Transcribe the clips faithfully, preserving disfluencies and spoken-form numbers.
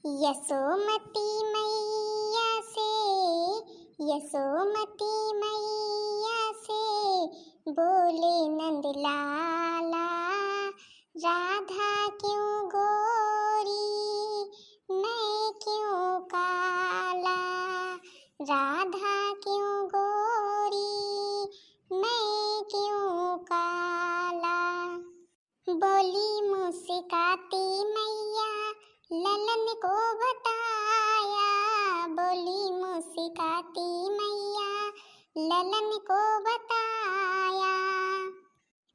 यशोमती मैया से, यशोमती मैया से, बोले नंद लाला, राधा क्यों गोरी, मैं क्यों काला, राधा क्यों गोरी, मैं क्यों काला। बोली मुस्काती मैया ललन को बताया, बोली मुस्काती मैया ललन को बताया।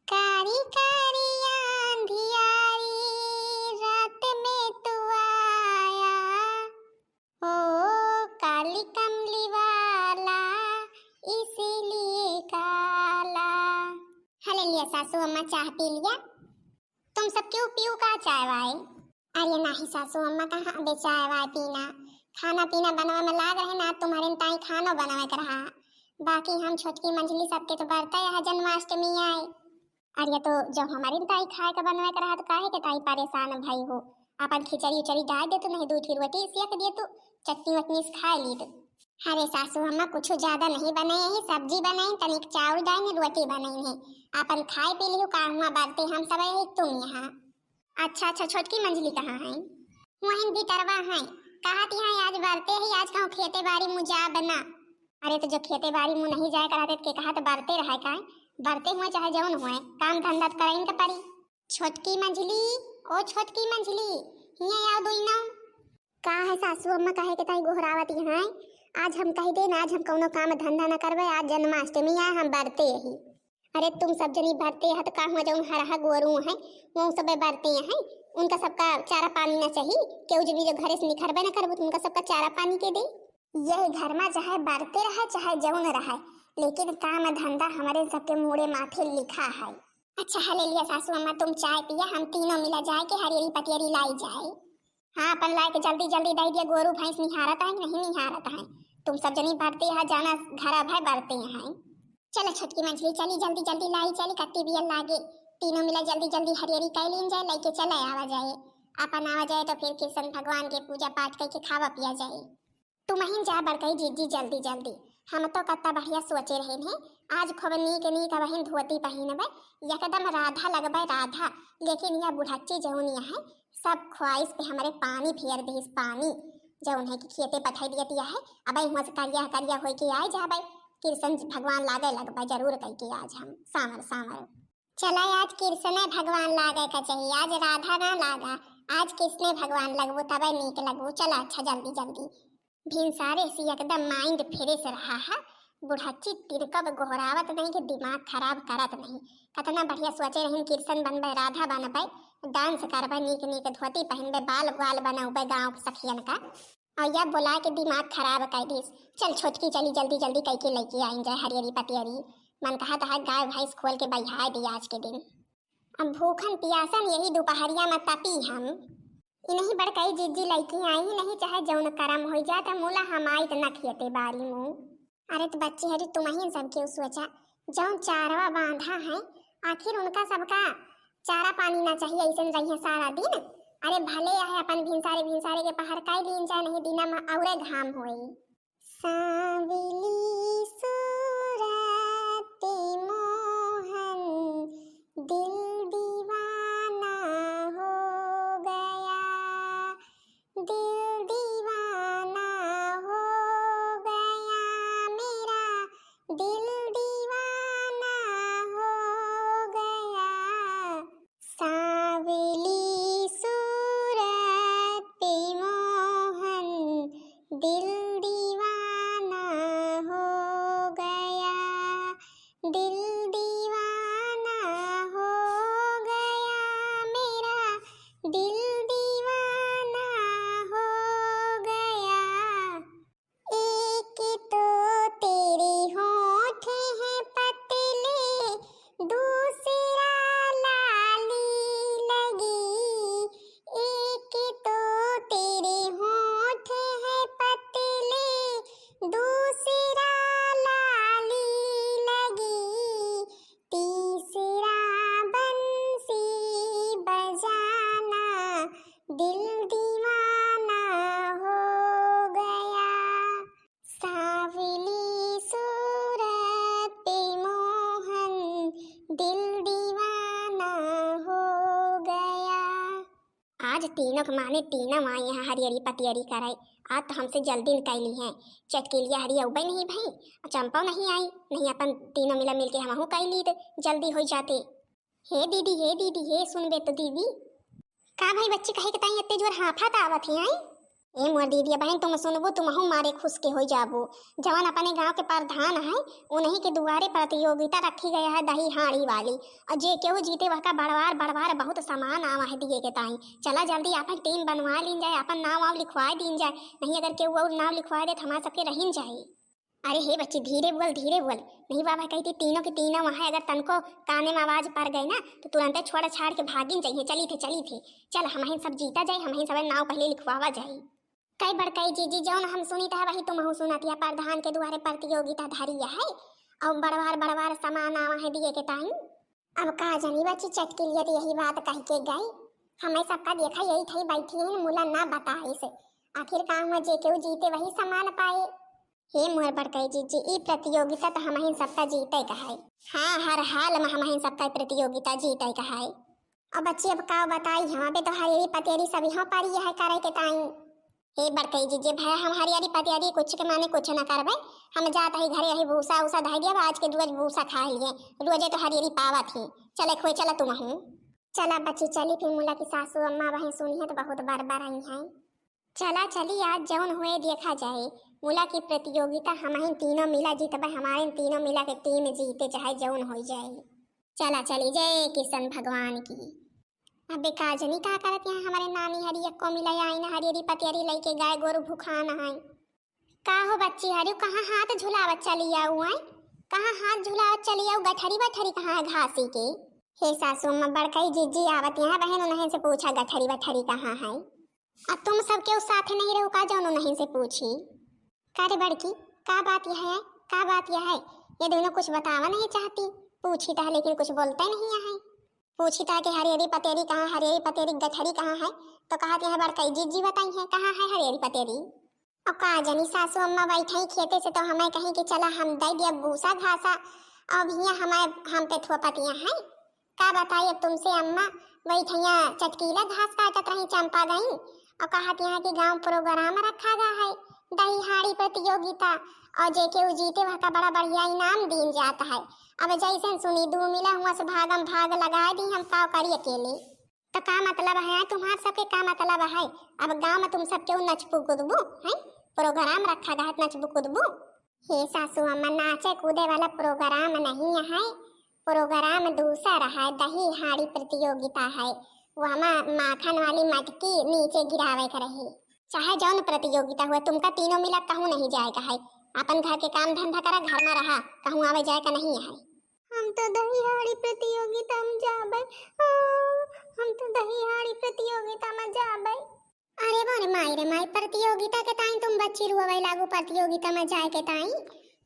कारी कारी अंधियारी रात में तू आया, ओ काली कमली वाला, इसीलिए काला। हले लिया सासू अम्मा, चाह पी लिया। तुम सब क्यों पीऊ का चाय वाय? अरे नाही सासू अम्मा, कहाँ बे चाय वाय पीना, खाना पीना बनवा में लाग रहे ना, तुम्हारे ताई खानो बनवे के रहा। बाकी हम छोटकी मंझली सबके तो बरते है जन्माष्टमी आए। अरे तो जब हमारे ताई खाए के बनवे के रहा तो काहे के ताई परेशान भई हो? अपन खिचड़ी उचड़ी डाल दे तो, नहीं दू ठी रोटी सियक दे तो, चटनी वटनी से खाए ली तो। अरे सासू अम्मा, कुछ ज्यादा नहीं बनाई है, सब्जी बनाई, तनिक चाउर डाल ने रोटी बनाई है, अपन खाए पी लियो, का हुआ बरते हम सब है तुम यहाँ। अच्छा अच्छा, छोटकी मंझली कहाँ है? वहीं भीतरवा है। कहत यहाँ आज बरते है, आज कहूँ खेते बारी मुँह जाब ना। अरे तो जो खेते बारी मुँह नहीं जाए करते के कहा तो बरते रहे का? बरते हुए चाहे जौन हुए, काम धंधा तो करे इनके पड़ी। छोटकी मंझली, ओ छोटकी मंझली, हियाँ आओ दुइनो। का है सासू अम्मा, काहे के ताई गोहरावत हैं? आज हम कह देन, आज हम कौनो काम धंधा न करबे, आज जन्माष्टमी आए, हम बरते ही। अरे तुम सब जनी बरते है तो का हुआ, जौन हरहा गोरू है, वो सब बरते हैं, उनका सबका चारा पानी ना चाहिए? केहू जनी जो घरे से निकरबे ना करबो तो उनका सबका चारा पानी के दे। यही घर में चाहे बरते रहे चाहे जौन रहे, लेकिन काम धंधा हमारे सबके मूड़े माथे लिखा है। अच्छा हले लिया सासू अम्मा, तुम चाय पिया, हम तीनों मिला जाए के हरियरी पतियरी लाई जाए। हाँ, अपन लाए के जल्दी जल्दी दे दिया, गोरू भैंस निहारत है कि नहीं निहारत है। तुम सब जनी बरते है, जाना घर अब है बरते हैं। चलो छोटकी मंझली, चली जल्दी जल्दी लाई चली, कत्ती बिया लागे, तीनों मिला जल्दी जल्दी हरियरी कर लीन जाए, लेके चले आवा जाए। अपन आवा जाए तो फिर कृष्ण भगवान के पूजा पाठ करके खावा पिया जाए। तुमहिन जा बड़कई जीजी जल्दी जल्दी, हम तो कत्ता बढ़िया सोचे रहेन है, आज खूब नीक नीक बहिन धोती पहिनबे, एकदम राधा लगबे राधा। लेकिन यह बुढ़च्ची जौन यह है, सब ख्वाहिश पे हमरे पानी फेर दिहिस पानी। जौन है कि खेते पठाई दिया तिया है, अब हुआं से करिया करिया होई के आए जाबे, कृष्ण भगवान लागे लगबे जरूर कह के आज हम सांवर सांवर। चला आज कृष्ण भगवान लागे का चाहिए, आज राधा ना लागा, आज कृष्ण भगवान लगबू तबे नीक लगबू। चला अच्छा जल्दी जल्दी। भिनसारे से एकदम mind fresh रहा है। बुढ़च्ची तिरकब गोहरावत नहीं कि दिमाग खराब करत नहीं। कतना बढ़िया सोचे रहिन कृष्ण बनबे, राधा बनबे, dance करबे, नीक नीक धोती पहिनबे, बाल ग्वाल बनौबे गाँव के सखियन का। और या बोला के दिमाग खराब कर दिस। चल छोटकी चली जल्दी जल्दी कह के लेके आई जाए हरियरी पतियरी। मन कहा तहा गाय भैंस खोल के बहियाए दी आज के दिन। अब भूखन पियासन यही दोपहरिया में तपी हम। इन्हीं बड़कई जीजी लइकी आई ही नहीं, चाहे जौन करम हो जाए, त मुला हम आइत न खेते बारी मुँह। अरे त बच्ची हरी, तुमहिन सब क्यों सोचा, जौन चारवा बांधा है, आखिर उनका सबका चारा पानी ना चाहिए, ऐसे रहिए सारा दिन। अरे भले आहे अपन भिनसारे भिनसारे के पहर काई लीन जाए, नहीं दिना में औरे घाम होई। सांवली सूरत मोहन, दिल दीवाना हो गया, दिल दीवाना हो गया, मेरा दिल दीवाना हो गया। सांवली सूरत पे मोहन, दिल दीवाना हो गया, दिल दीवाना हो गया, मेरा दिल दीवाना हो गया। एक तो तेरे होंठ हैं पतले, दूसरा लाली लगी। एक तो तेरे होंठ हैं पतले, तीनों के माने तीनों आई हैं हरियरी पतियरी करे। आज तो हमसे जल्दी न कैली हैं। चटकीलिया हरी अउबे नहीं भई, और चंपा नहीं आई, नहीं अपन तीनों मिला मिलके हमहू कैली तो जल्दी हो जाते। हे दीदी, हे दीदी, हे सुनबे तो दीदी। का भाई बच्ची, कहे के ताई एते जोर हाफत आवत है, आई? ए मोर दीदी, बहन तुम सुनबू, तुमहू मारे खुश के हो जाबू। जवन अपने गांव के प्रधान है, उन्हीं के दुआरे प्रतियोगिता रखी गया है दही हांडी वाली, और जे केहू जीते वहका बड़वार बड़वार बहुत सामान आवा है दिए के ताई। चला जल्दी अपन टीम बनवा लीन जाए, अपन नाव वाव लिखवा दीन जाए, नहीं अगर केहू और नाव लिखवा दे तो हमारे सबके रहीन जाए। अरे हे बच्ची, धीरे बोल, धीरे बोल। नहीं बाबा कहती तीनों के तीनों वहाँ, अगर तनको काने में आवाज पड़ गई ना तो तुरंते छोड़ छाड़ के भागिन जाइए। चली थे, चली थे, चल हमहिन सब जीता जाए, हमहिन सब नाव पहले लिखवावा जाए। कई बड़कई जीजी, जौन हम सुनी था वही तुमहू सुनत या, प्रधान के दुआरे प्रतियोगिता धरी है और बड़वार बड़वार सामान आवा है दिए के ताई। अब का जानी बच्ची, चटकीलिया तो यही बात कह के गई, हमें सबका देखा यही थई बैठी है, मुला ना बताई से। आखिर का हुआ, जे केहू जीते वही सामान पाए। हे मोर बड़कई जीजी, ई प्रतियोगिता तो हमहिन सबका जीते का है। हाँ, हर हाल में हमहिन सबका प्रतियोगिता जीते का है। अब बच्ची, अब का बताई, हम अबे तो हरियरी पतियरी सब यहाँ पर ही है करे के ताई। हे बड़कई जीजी, भया हम हरियरी पतियरी कुछ के माने कुछ न करबे, हम जात ही घरे यही भूसा उसा धई दिया, आज के रोज भूसा खा लिए, रोजे तो हरियरी पावत ही। चले खोए चला तुमहू। चला बच्ची चली, फिर मुला की सासू अम्मा बहन सुनी है तो बहुत बरबर आई हैं। चला चली, आज जौन होए देखा जाए। मुला की प्रतियोगिता हमहिन तीनों मिला जीतबे, हमारे तीनों मिला के टीम जीते, चाहे जौन हो जाए। चला चली, जय किशन भगवान की। अबे का जनी का करत यहाँ हमारे नानी हरी, एक्को मिला आई ना, हरियरी पतियरी लेके गाय गोरू भुखान है। का हो बच्ची हरी, कहाँ हाथ झुलावत चली आऊ आए? कहाँ हाथ झुलावत चली आऊ? गठरी बठरी कहाँ है घासी के? हे सासू अम्मा, बड़कई जीजी आवत यहाँ बहन, उन्हें से पूछा गठरी बठरी कहाँ है? अब तुम सबके उस साथे नहीं रहो का जौन उन्हीं से पूछी? का रे बड़की, का बात यह है, का बात यह है? ये दोनों कुछ बतावा नहीं चाहती। पूछी था लेकिन कुछ बोलते नहीं है। पूछी था कि हरियरी पतेरी कहाँ, हरियरी पतेरी गठरी कहाँ है, तो कहा कि है बड़कई जीजी बताई है कहाँ है हरियरी पतेरी। अब का जानी सासू अम्मा बैठाई खेते से तो हमें कहीं कि चला हम दे दिया भूसा घासा, अब हियाँ हमें हम पे थोपतिया है। का बताई अब तुमसे अम्मा, वही ठैया चटकीला घास काटत रही चंपा गई और कहत यहाँ कि गांव प्रोग्राम रखा गया है, दही हांडी प्रतियोगिता, और जेके उ जीते वह का बड़ा बढ़िया इनाम दीन जात है। अब जैसे सुनी दू मिला हुआ से भागम भाग लगा दी, हम का करी अकेले। तो का मतलब है तुम्हार सबके, का मतलब है? अब गांव में तुम सब क्यों नचबू कूदबू हैं? प्रोग्राम रखा गया है, नचबू कूदबू? हे सासू अम्मा, नाचे कूदे वाला प्रोग्राम नहीं है, प्रोग्राम दूसर है, दही हांडी प्रतियोगिता है। वहमा माखन वाली मटकी नीचे गिरावे के रही। चाहे जौन प्रतियोगिता हुआ, तुमका तीनों मिला कहूँ नहीं जाए का है। अपन घर के काम धंधा करा, घर में रहा, कहूँ आवे जाए का नहीं है। हम तो दही हांडी प्रतियोगिता में जाबे, ओ, हम तो दही हांडी प्रतियोगिता में जाबे। अरे बोले माई रे माई, प्रतियोगिता के ताई तुम बच्ची रोवे लागू, प्रतियोगिता में जाए के ताई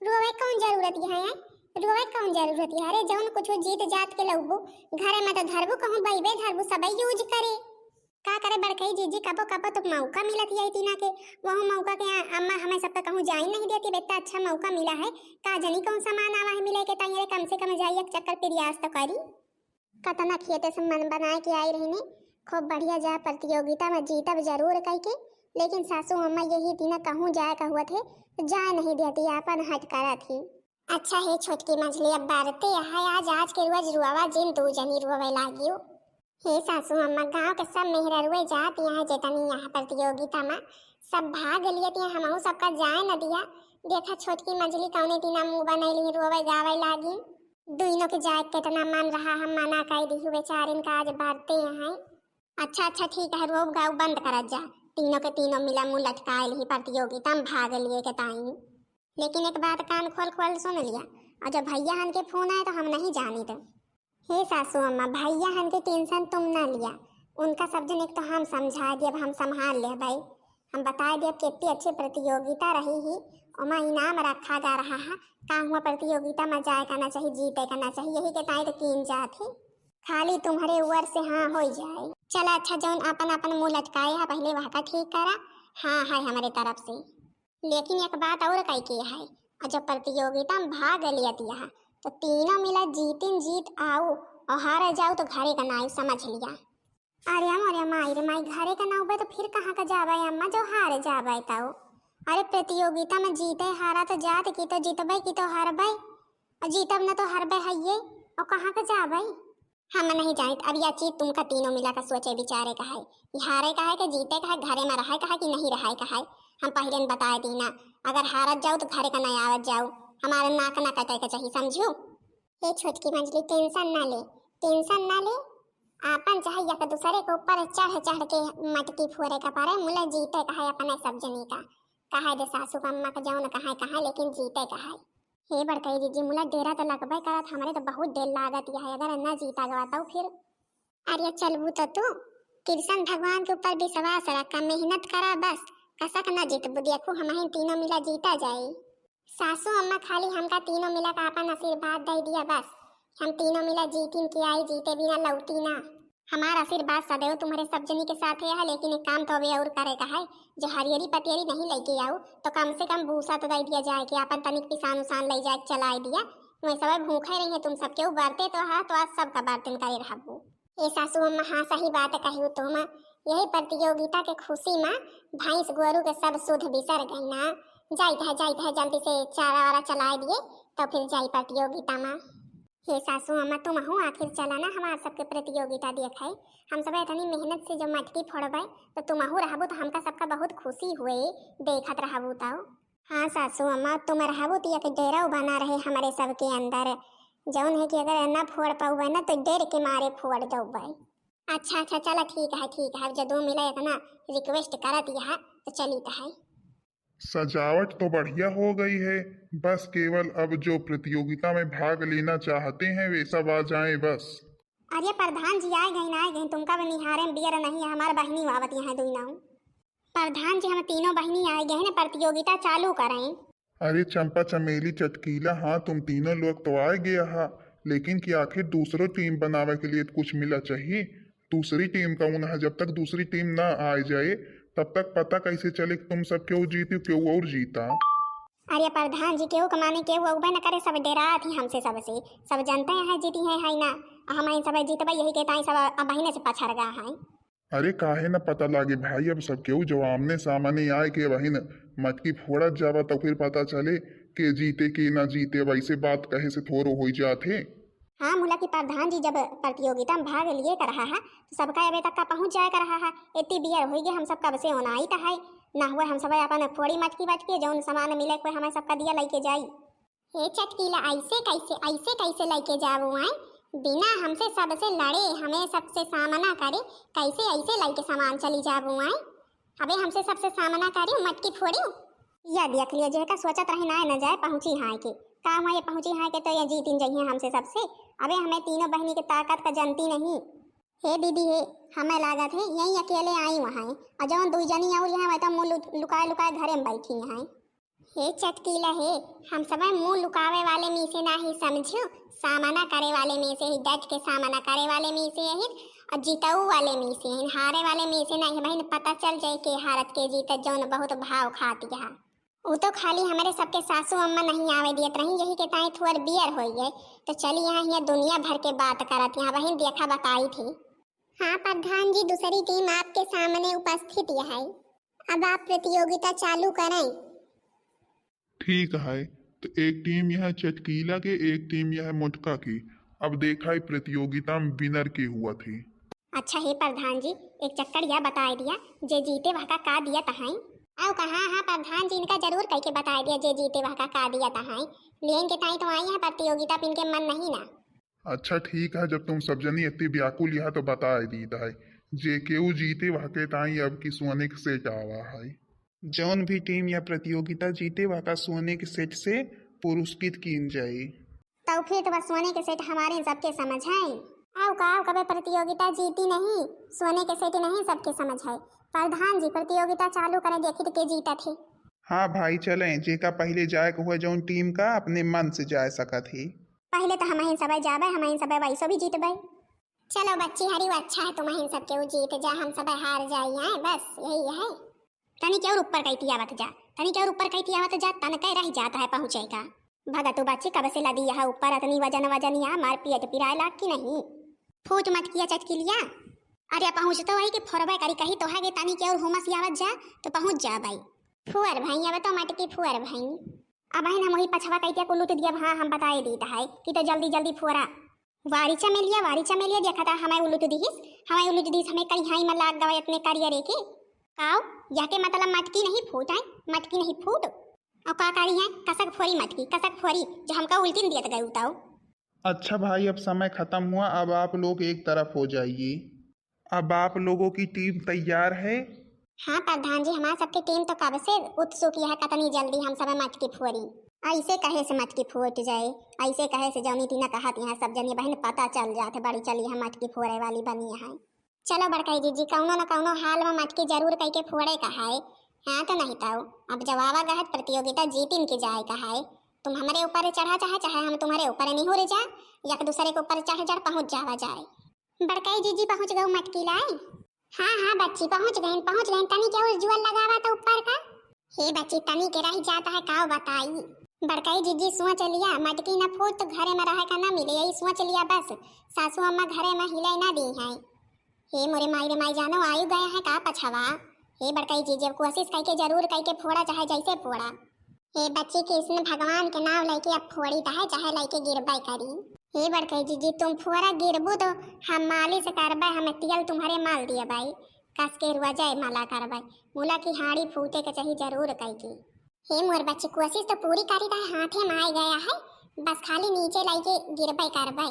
रोवे कौन जरूरत है? रोवे कौन जरूरत है? अरे जौन कुछ जीत जात के लउबू, घरे में तो धरबू, कहूँ बैबे धरबू, सबे यूज करे। का करे बड़कई जीजी, कबो कबो तो मौका मिलत है तीना के, वहू मौका के अम्मा हमें सबका कहूँ जाई नहीं देती, बेटा अच्छा मौका मिला है, का जनी कौन सामान आवा है मिले के ताई, अरे कम से कम जाई एक चक्कर प्रयास तो करी। कतना खेते से मन बनाए के आई रही ने, खूब बढ़िया जा प्रतियोगिता में जीतब जरूर कह के, लेकिन सासू अम्मा यही दिना कहूँ जाए का हुआ थे तो जाए नहीं देती, आपन हट करा थी। अच्छा हे छोटकी मझली, अब बारते है आज, आज के रोज रुआवा जिन दू जनी रोवे लागियो। हे सासू अम्मा, गांव के सब मेहररुए जात यहाँ जेतनी यहाँ प्रतियोगिता में सब भाग लिए थे, हमहू सबका जाए न दिया। देखा छोटकी मझली कौने दिना मुँह बनैली, रोवे गावे लागी। दुइनों के जाए केतना मन रहा, हम मना कर दी बेचारिन का, आज बरते हैं। अच्छा अच्छा ठीक है, रोब गाउ बंद करत जा। तीनों के तीनों मिला मुँह लटकाए ली प्रतियोगिता में भाग लिए के ताई। लेकिन एक बात कान खोल खोल सुन लिया, और जब भैया हन के फोन आए तो हम नहीं जानी थे। हे सासू अम्मा, भैया हन के टेंशन तुम ना लिया, उनका सब जन एक तो हम समझा दियब, हम संभाल लेबै। हम बताए दियब कितनी अच्छी प्रतियोगिता रही ही, ओमा इनाम रखा जा रहा है, का हुआ प्रतियोगिता में जाए का ना चाहिए, जीते का ना चाहिए, यही के ताई तो कीन जात ही। खाली तुम्हरे उअर से हाँ हो जाए। चला अच्छा, जौन अपन अपन मुँह लटकाए है पहले वह का ठीक करा, हाँ है हमारे तरफ से। लेकिन एक बात और कही के है, और जब प्रतियोगिता में भाग लिया दिया है, तो तीनों मिला जीतिन जीत आऊ और हार जाऊ तो घरे का नाई समझ लिया। अरे मोरे माई रे माई, घरे का ना उबे तो फिर कहाँ का जाबे अम्मा, जो हार जाबे तउ? अरे प्रतियोगिता में जीते हारा तो जात की तो जीतबे की तो हारबे, और जीतब न तो हारबे है ये, और कहाँ का जाबे? हम नहीं जानित, अब यह चीज तुमका तीनों मिला का सोचे विचारे का है, कि हारे का है कि जीते का है, घरे में रहे का है कि नहीं रहे का है। हम पहले न बताए दीना, अगर हारत जाऊ तो घरे का नहीं आवत जाऊ, हमारे नाक ना कटे के चाहिए, समझू? ए छोटकी मंजली, टेंशन ना ले, टेंशन ना ले। आपन चाहे एक दूसरे के ऊपर चढ़ चढ़ के मटकी फोरे का पड़े, मुला जीते का है अपने सब जनी का। कहे दे सासू अम्मा का जौन कहे कहे, लेकिन जीते का है। हे बड़कई दीदी, मुला डेरा तो लगबे करत, हमरे तो बहुत देर लागत यह है, अगर ना जीता गवा तो फिर। अरे चलबू तो तू, कृष्ण भगवान के ऊपर विश्वास रखा, मेहनत करा बस, कसक ना जीतबू, देखू हम ही तीनों मिला जीता जाए। सासू अम्मा खाली हमका तीनों मिला का आपन आशीर्वाद दे दिया बस। हम तीनों मिला जीतिन के आई, जीते बिना लौटी ना। हमार आशीर्वाद सदैव तुम्हारे सब जनी के साथे है, लेकिन एक काम तो अबे और करे का है, जो हरियरी पतियरी नहीं लेके आऊ, तो कम से कम भूसा तो दे दिया जाए कि आपन तनिक पिसान उसान ले जाए के चलाए दिया। तुम्हें सब भूखे रही है, तुम सबके उबरते तो है, तो आज सबका बर्तन करे रहबू। ए सासू अम्मा, हाँ, सही बात कही तुम। यही प्रतियोगिता के खुशी में भैंस गोरू के सब सुध बिसर गई ना। जाइत है, जाइत है, जल्दी से चारा वारा चलाए दिए, तो फिर जाई प्रतियोगिता में। हे सासू अम्मा, तुम हो आखिर चला ना हमार सबके प्रतियोगिता देखे। हम सब इतनी मेहनत से जो मटकी फोड़बे, तो तुम हो रहबू तो हमका सबका बहुत खुशी हुए, देखत रहबू तो। हाँ सासू अम्मा, तुम रहबू तो एक डेरा बना रहे हमारे सबके अंदर, जौन है कि अगर ना फोड़ पाउबे ना तो डर के मारे फोड़ देबे। अच्छा, अच्छा, चला, ठीक है, ठीक है। अब जब दो मिला इतना request करत यह, तो चलित है। सजावट तो बढ़िया हो गई है, बस केवल अब जो प्रतियोगिता में भाग लेना चाहते हैं, वे सब आ जाएं बस। अरे प्रधान जी, आए गए ना, आए गए, तुमका भी निहारे में बियर नहीं है, हमार बहिनी आवत यहाँ दुई नाऊ। प्रधान जी, हम तीनों बहिनी आए गए हैं, प्रतियोगिता चालू करें। अरे चंपा चमेली चटकीला, हाँ, तुम तीनों लोग तो आए गया हा, लेकिन कि आखिर दूसरो टीम बनावे के लिए कुछ मिला चाहिए। दूसरी टीम कौन है? जब तक दूसरी टीम ना आ जाए, तब तक पता कैसे चले कि तुम सब क्यों जीती, क्यों और जीता? अरे प्रधान जी, केहू के माने केहू अउबे न करे, सब डेरात ही हमसे सबसे, सब जनते हैं जीती हैं, है ना? हम ही सब जीतबे, यही के ताई सब अब बहिने से पछड़ गया है। अरे काहे न पता लागे भाई, अब सब केहू जो आमने सामने आए के बहिन मटकी फोड़त जावा तो फिर पता चले के जीते के ना जीते, वैसे बात कहे से थोड़ो होई जात है। हाँ मुला की प्रधान जी जब प्रतियोगिता में भाग लिए कर रहा है तो सबका अबे तक का पहुँच जाए कर रहा है। इतनी बियर होई गई, हम सब कब से ओनाइत है, ना हुए हम सब अपन फोड़ी मटकी बटकी जौन सामान मिले कोई हमें सबका दिया लेके जाई। हे चटकीला, ऐसे कैसे, ऐसे कैसे लेके जाबू आए? बिना हमसे सबसे लड़े, हमें सबसे सामना करे, कैसे ऐसे लेके सामान चली जाबू आए? अबे हमसे सबसे सामना करे, मटकी फोड़े। या देख लियो, जेका सोचत रही ना, न जाए पहुँची हाँ के। का हुआ ये पहुँची हाँ के तो ये जीतिन जइहे हमसे सबसे। अबे हमें तीनों बहिनी के ताकत का जनती नहीं। हे दीदी हे, हमें लागत है यही अकेले आई वहाँ है। और जौन दुई जनी और यहाँ वह तो मुँह लु-, लुकाए लुकाए घरे में बैठी हैं। हे चटकीला हे, हम सब मुँह लुकावे वाले में से ना ही समझो, सामना करे वाले में से ही, डट के सामना करे वाले में से ही, और जीतऊ वाले में से ही, हारे वाले में से नहीं। बहिन पता चल जाए के हारत के जीतत, जौन बहुत भाव खाती है। उ तो खाली हमरे सबके सासू अम्मा नहीं आवे दियत रही, यही के ताई थोर बियर होई गए। तो चली यहाँ, यहाँ दुनिया भर के बात करत यहाँ बहिन देखा बताई थी। हाँ प्रधान जी, दूसरी टीम आपके सामने उपस्थित है, अब आप प्रतियोगिता चालू करें। ठीक है, तो एक टीम यह चटकीला के, एक टीम यह मोटका की। अब देखा है प्रतियोगिता में विनर के हुआ थी। अच्छा हे प्रधान जी, एक चक्कर यह बताए दिया, जे जीते वह का का दिया तहाई। आओ कहाँ, हाँ प्रधान जी, इनका जरूर कह के बताए दिया, जे जीते वह का का दिया तहाई। लेन के ताई तो आई है प्रतियोगिता, पिन के मन नहीं ना। अच्छा ठीक है, जब तुम सब जनी इतनी व्याकुल यहाँ तो बताए दीत है, जे केहू जीते वह के ताई अब की सोने के सेट आवा है। जौन भी टीम या प्रतियोगिता जीते वह का सोने के सेट से पुरस्कृत कीन जाए। तो फिर तो बस सोने के सेट हमारे सबके समझ है। आओ का, आओ कबे प्रतियोगिता जीती नहीं, सोने के सेट नहीं सबके समझ है। प्रधान जी प्रतियोगिता चालू करे, देखी तो के जीता थे। हाँ भाई चलें, जेका पहले जाए के हुए जौन टीम का अपने मन से जाए सकत ही। पहले तो हमहिन सबे जाबे, हमहिन सबे वैसो भी जीतबे। चलो बच्ची हरी, वो अच्छा है तुम्हिन सबके वो जीत जा, हम सबे हार जाई आए, बस यही है। तनी के और ऊपर कइती आवत जा, तनी के और ऊपर कइती आवत जा, तन के रह जात है पहुँचे का। भगतू बच्ची कब से लदी है ऊपर अतनी वजन वजन या मार पेट पिराए लाग की नहीं। फूट मत किया चटकिलिया। अरे पहुँच तो वही के फोरबे करी, कही तो है कि तनी के और हुमस आवत जा तो पहुँच जा भाई। फुअर भाई, अब तो मटकी फुअर भाई। अब है ना वही पछवा कही के कुलूट दिया, हाँ हम बताए दीत है कि तो जल्दी जल्दी फोरा। वारी चमेलिया, वारी चमेलिया, देखा था हमें उलूट दिहिस, हमें उलूट दिहिस, हमें करिहाई में लाग गवा इतने करियरे के। काओ, यह के मतलब मटकी नहीं फूट है, मटकी नहीं फूट। और का करी है, कसक फोरी मटकी, कसक फोरी, जो हमका उल्टी में दियत गए उताओ। अच्छा भाई, अब समय खत्म हुआ, अब आप लोग एक तरफ हो जाइए। अब आप लोगों की टीम तैयार है? हाँ प्रधान जी, हमार सबके टीम तो कब से उत्सुक यह कतनी जल्दी हम सब मटकी फोरी। ऐसे कहे से मटकी फूट जाए, ऐसे कहे से जौनी तीना कहत यहाँ सब जनी बहन पता चल जात है, बड़ी चली हम मटकी फोड़े वाली बनी है। चलो बड़काई जीजी, कौनो न कौनो हाल में मटकी जरूर कई के फोड़े का है। हाँ तो नहीं तो, अब जवाबा गहत प्रतियोगिता जीतिन के जाए का है। तुम हमरे ऊपर चढ़ा चाहे, चाहे हम तुम्हारे ऊपर निहुर जा, एक दूसरे के ऊपर चढ़ चढ़ पहुँच जावा जाए। बड़काई जीजी पहुँच गऊ मटकी लाए। हाँ हाँ बच्ची, पहुँच गईन, पहुँच गईन, तनी के और जुअल लगावा तो ऊपर का। हे बच्ची, तनी के रह जाता है, काव बताई। बड़काई जीजी सोच लिया, मटकी न फूट तो घरे में रहे का न मिले, यही सोच लिया बस। सासू अम्मा घरे में हिले न दी हैं। हे मोरे माई रे माई, जानो आयु गया है का पछवा। हे बड़काई जीजी, अब कोशिश कई के जरूर कई के फोड़ा, चाहे जैसे फोड़ा। हे बच्ची, कृष्ण भगवान के नाव लइके अब फोड़ी, चाहे चाहे लइके गिरबे करी। हे बड़काई जीजी, तुम फोड़ा गिरबू तो हम मालिश करबे, हम तेल तुम्हारे मल दिए भाई, कस के रुआ जय माला करबे। मुला की हाड़ी फूटे के चाही जरूर कई के। हे मोर बच्ची, कोशिश तो पूरी करी, ताहे हाथे में आए गया है, बस खाली नीचे लइके गिरबे करबे।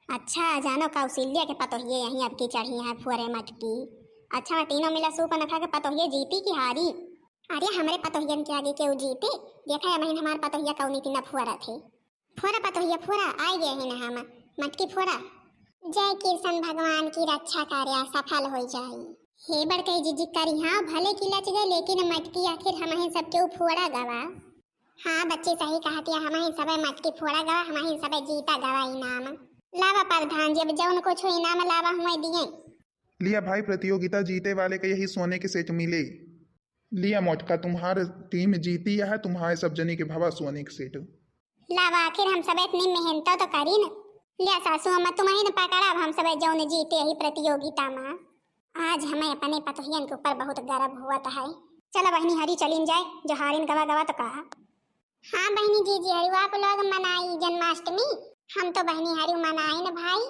अच्छा, जानो कौशल्या के पतोहिए यहीं अब की चढ़ी हैं फुअरे मटकी। अच्छा, तीनों मिला सूप नखा के पतोहिए जीती की हारी? अरे, हमरे पतोहियन के आगे केहू जीते? देखा है बहिन, हमार पतोहिया कौनी तीना फुअरा थे। फुअरा पतोहिया फुअरा, आए गए हैं ना हम मटकी फुअरा। जय कृष्ण भगवान की रक्षा कार्य सफल हो जाए। हे बड़कई जीजी करी, हाँ भले की लच गए, लेकिन मटकी आखिर हमहिन सबके ऊ फुअरा गवा। हाँ बच्ची, सही कहत या, हमहिन सबे मटकी फोड़ा गवा, हमहिन सबे जीता गवा इनाम। लावा प्रधान जी, अब जौन कुछ इनाम लावा हुए दिए। लिया भाई, प्रतियोगिता जीते वाले के यही सोने के सेट मिले। लिया मोटका, तुम्हार टीम जीती है, तुम्हारे सब जनी के भवा सोने के सेट। लावा, आखिर हम सबे इतनी मेहनत तो करी न। लिया सासू अम्मा, तुम्हें न पकड़ा, अब हम सबे जौन जीते ही प्रतियोगिता में। आज हमें अपने पतोहियन के ऊपर बहुत गर्व हुआ है। चला बहिनी हरी चलिन जाए, जो हारिन गवा गवा तो कहा। हाँ बहिनी जीजी हरी, आप लोग मनाई जन्माष्टमी। हम तो बहिनी हरी मनाई न भाई,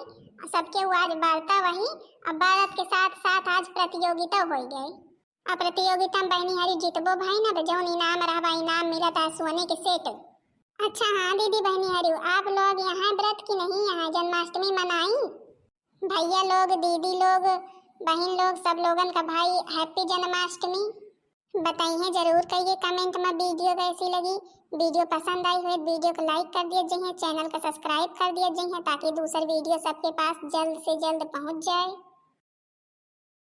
सबके वो आज बरता वही, अब बरत के साथ साथ आज प्रतियोगिता हो गई। अब प्रतियोगिता में बहिनी हरी जीतबो भाई ना, तो जौन इनाम रहबा, इनाम मिलत है सोने के सेट। अच्छा हाँ दीदी बहिनी हरी, आप लोग यहाँ व्रत की नहीं, यहाँ जन्माष्टमी मनाई? भैया लोग, दीदी लोग, बहिन लोग, सब लोगन का भाई happy जन्माष्टमी। बताइए जरूर करिए comment में video कैसी लगी। Video पसंद आई हो तो video को like कर दिया जइहे, channel को subscribe कर दिया जइहे, ताकि दूसर video सबके पास जल्द से जल्द पहुँच जाए।